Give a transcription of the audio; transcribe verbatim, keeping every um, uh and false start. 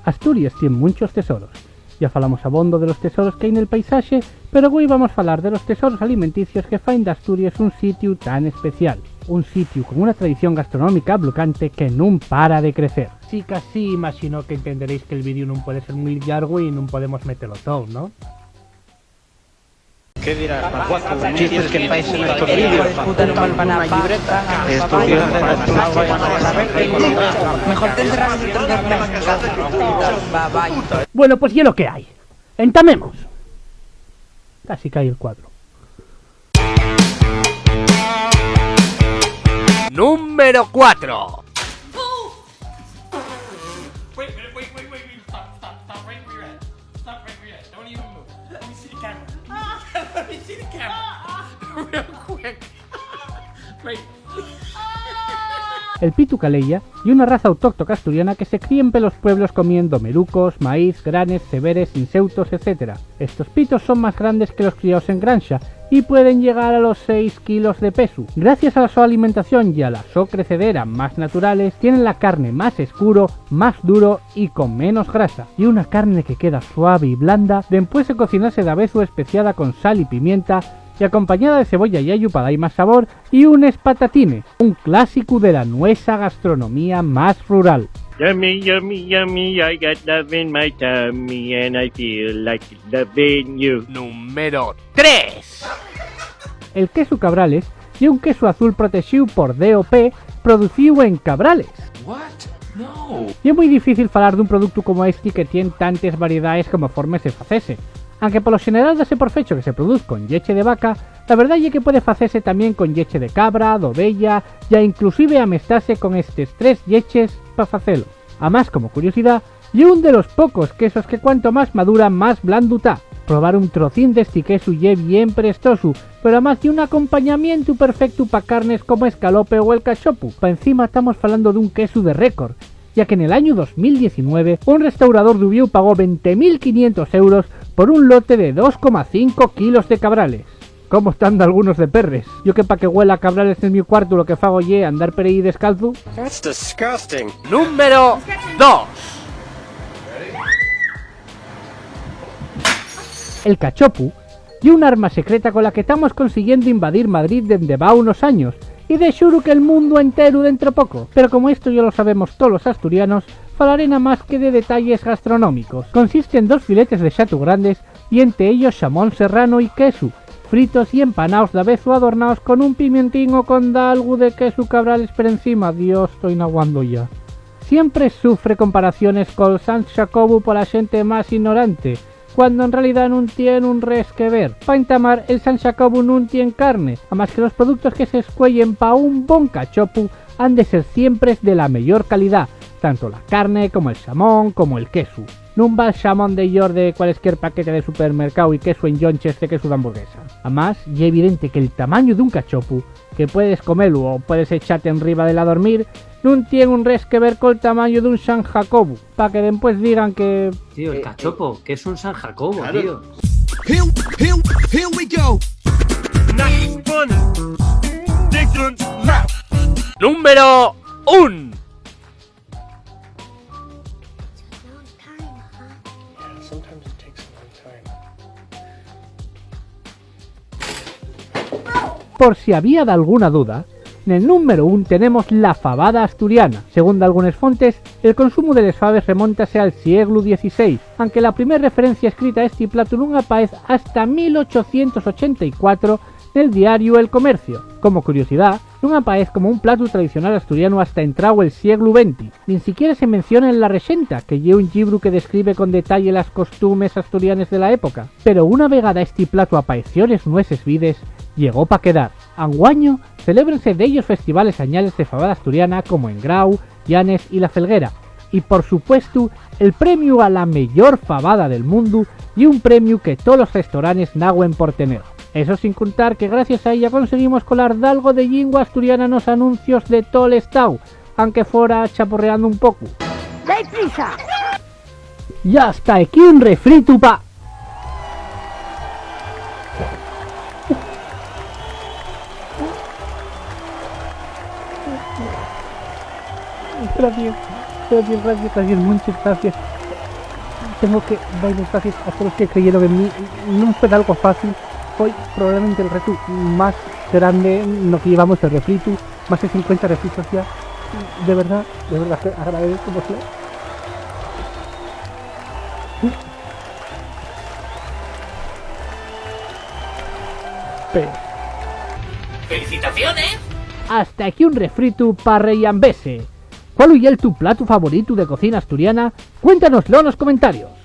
Asturies tien munchos tesoros. Ya falamos abondo de los tesoros qu'hai nel paisaxe, pero güei vamos falar de los tesoros alimenticios que faen d'Asturies un sitiu tan especial. Un sitiu con una tradición gastronómica ablucante que nun para de crecer. Sicasí, imagino que entenderéis que'l vídeo nun puede ser mui llargu y nun podemos metelo too, ¿no? ¿Qué dirás, Marguaco? Chistes que paisen estos vídeos. Puta, no mal pa nada. Esto es bien. Mejor te encerras dentro del mes. Bye, bye. Bueno, pues ye lo que hai. Entamemos. Casi cae el cuadro. Número cuatro. Wait, wait, wait, wait, wait, wait. Stop, stop, stop right where you're at. Stop right where you're at. Don't even move. Let me see the camera. Let me see the camera. Real quick. Wait. El pitu caleya ye una raza autóctona asturiana que se críen pelos pueblos comiendo merucos, maíz, granes, ceberes, inseutos, etcétera. Estos pitos son más grandes que los criaos en granxa y pueden llegar a los seis kilos de pesu. Gracias a la so alimentación y a la so crecedera más naturales, tienen la carne más escuro, más duro y con menos grasa. Y una carne que queda suave y blanda dempués de cocinarse davezu especiada con sal y pimienta y acompañada de cebolla y ayu pa dar más sabor y unes patatines, un clásicu de la nuesa gastronomía más rural. Yummy, yummy, yummy, I got love in my tummy and I feel like loving you. Número tres. El quesu Cabrales ye un quesu azul protexíu por D O P, producíu en Cabrales. What? No. Ye mui difícil falar d'un productu como esti que tien tantes variedaes como formes de facese. Anque polo xeneral dase por fecho que se produz con lleche de vaca, la verdá ye que puede facese tamién con lleche de cabra, d'oveya, ya inclusive amestase con estes tres lleches pa facelo. Amás, como curiosidá, ye un de los pocos quesos que cuanto más madura, más blandu ta. Probar un trocín d'esti quesu ye bien prestosu, pero amás ye un acompañamientu perfectu pa carnes como escalope o el cachopu. Pa encima tamos falando d'un quesu de récord, ya que nel añu dos mil diecinueve un restaurador d'Uviéu pagó venti mil quinientos euros por un lote de dos coma cinco kilos de Cabrales. ¿Cómo tán dalgunos de perres? Yo que pa que güela a Cabrales nel miu cuartu lo que fago ye andar per ehí descalzu. That's disgusting. Número dos. El cachopu ye un arma secreta cola que tamos consiguiendo invadir Madrid dende va unos años, y de xuru que'l mundu enteru dentro poco. Pero como esto ya lo sabemos tolos asturianos, falaré namás que de detalles gastronómicos. Consiste en dos filetes de xatu grandes y ente ellos xamón serrano y quesu, fritos y empanaos davezu adornaos con un pimientín o con dalgu de quesu Cabrales per encima. Dios, toi naguando ya. Siempre sufre comparaciones col San Xacobu pola xente más inorante, cuando en realidá nun tien un res que ver. Pa entamar, el San Xacobu nun tien carne, amás que los productos que s'escueyen pa un bon cachopu han de ser siempres de la meyor calidá, tanto la carne como el xamón como el quesu. Nun val xamón de llor de cualesquier paquete de supermercáu y quesu en llonches de quesu d'hamburguesa. Amás, ye evidente que'l tamañu d'un cachopu, que puedes comelu o puedes echate enriba d'él a dormir, nun tien un res que ver col tamañu d'un San Xacobu, pa que dempués digan que... Tío, el Eh, eh. cachopo, que es un San Jacobo, Claro. tío. Here, here, here we go. Nice one. Dick and rap. Número un. Sometimes it takes a long time. Por si había dalguna duda, nel númberu un tenemos la fabada asturiana. Según dalgunes fontes, el consumu de les faves remóntase al sieglu dieciséis, anque la primer referencia escrita a esti platu nun apaez hasta mil ochocientos ochenta y cuatro nel diariu El Comercio. Como curiosidá, nun apaez como un platu tradicional asturianu hasta entráu el sieglu venti. Nin siquiera se menciona en La Rexenta, que ye un llibru que describe con detalle las costumes asturianes de la época. Pero una vegada esti platu apaeció nes nueses vides, llegó pa quedar. Anguaño celébrense dellos festivales añales de fabada asturiana como en Grau, Llanes y La Felguera. Y, por supuestu, el premiu a la meyor fabada del mundu ye un premiu que tolos restoranes nagüen por tener. Eso sin contar que gracias a ella conseguimos colar dalgo de llingua asturiana nos anuncios de tol estáu, anque fora chaporreando un pocu. ¡Dai prisa! Ya está equí un refritu pa... Gracias, gracias, gracias, gracias, muchas gracias. Tengo que dar les gracies a todos los que creyeron en mí. Nun fue algo fácil, foi probablemente el retu más grande no que llevamos de refritu, más de cincuenta refritos ya. De verdad, de verdad que agradezco mucho. Pero ¡Felicitaciones! Hasta aquí un refritu pa rellambese. ¿Cuál ye tu platu favoritu de cocina asturiana? Cuéntanoslo nos comentarios.